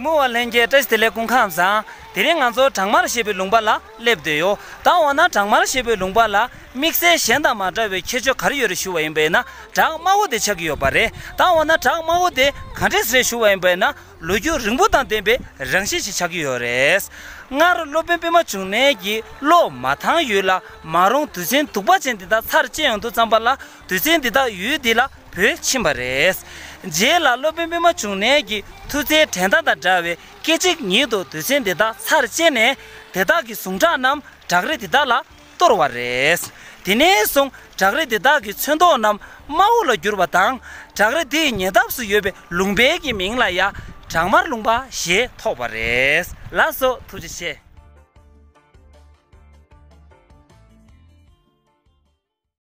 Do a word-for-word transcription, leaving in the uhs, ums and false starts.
མོ་བ་ལྷན་རྒྱས་བཀྲ་ཤིས་བདེ་ལེགས། སྐུ་ཁམས་བཟང་། དེ་རིང་ང་ཚོ་བྲག་དམར་ཞེས་པའི་ལུང་པ་ལ་སླེབས་བསྡད་ཡོད། ད་འོ་ན་བྲག་དམར་ཞེས་པའི་ལུང་པ་ལ་དམིགས་བསལ་གཞན་དང་མ་འདྲ་བའི་ཁྱད་ཆོས་ག་རེ་ཡོད་རེད་ཞུ་བ་ཡིན་པས་ན། བྲག་དམར་པོ་དེ་ཆགས་ཀྱི་ཡོད་པ་རེད། ད་འོ་ན་བྲག་དམར་པོ་དེ་ག་འདྲས་རེད་ཞུ་བ་ཡིན་པས་ན། ལོ་རྒྱུས་རིང་པོ་དང་ལྡན་པའི་རང་བཞིན་ཞིག་ཆགས་ཀྱི་ཡོད་རེད། སྔར་སློབ་དཔོན་པད་མ་འབྱུང་གནས་ཀྱིས་བློ་མ་ཐང་ཡུལ་ལ་མ་རུངས་དུས་ཆེན་གདུག་པ་ཅན་འདི་དག་ཚར་བཅད་ཡོང་དུས་ཙམ་པ་ལ། དུས་ཆེན་འདི་དག་ཡུལ་འདི་ལ་བུད་ཕྱིན་པ་རེད། རྗེས་ལ་སློབ་དཔོན་པད་མ་འབྱུང་གནས་ཀྱིས་མཐུ་རྩལ་འགྲན་ཟླ་དང་འདྲ་བའི་སྐད་ཅིག་ཉིད་དུ་དུས་ཆེན་འདི་དག་ཚར་བཅད་ནས། དེ་དག་གི་ཟུངས་ཁྲག་རྣམས་བྲག་རི་འདི་དག་ལ་གཏོར་བ་རེད། དེ་ནས་བཟུང་བྲག་རི་འདི་དག་གི་ཚོན་མདོག་རྣམས་དམར་པོ་ལ་གྱུར་པ་དང་། བྲག་རི་འདིའི་ཉེ་འདབས་སུ་ཡོད་པའི་ལུང་པའི་གི་མིང་ལ་ཡང་བྲག་དམར་ལུང་པ་ཞེས་ཐོགས་པ་རེད། ལགས་སོ། ཐུགས་རྗེ་ཆེ།